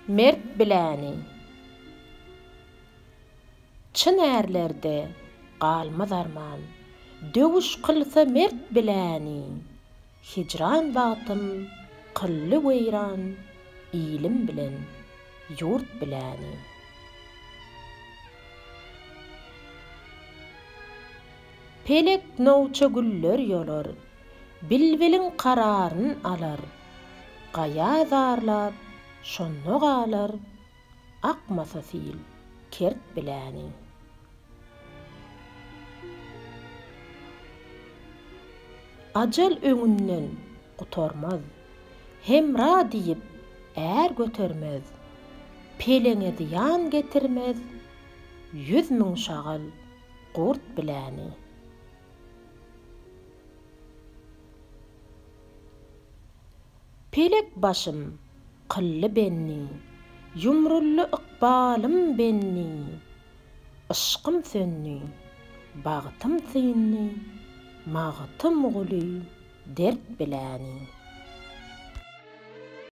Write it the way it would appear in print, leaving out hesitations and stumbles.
Mert biläni. Çyn ärlerde galmaz arman, Döwüş kylsa mert biläni. Hijran bagtym kyldy weýran, Ilim bilen ýurt biläni. Pelek nowça güller ýolar, Bilbiliň kararyn alar. Gaýa zarlap, şonda galar, Akmasa sil, kert biläni. Ajal öňünden gutarmaz, Hemra diýip, är götermez, Peleňe zyýan getirmez, 100 000 şagal gurt biläni. Pelek başym kyldy benni, Ýumruldy ykbalym benni, Yşkym söndi, bagtym syndy, Magtymguly dert biläni.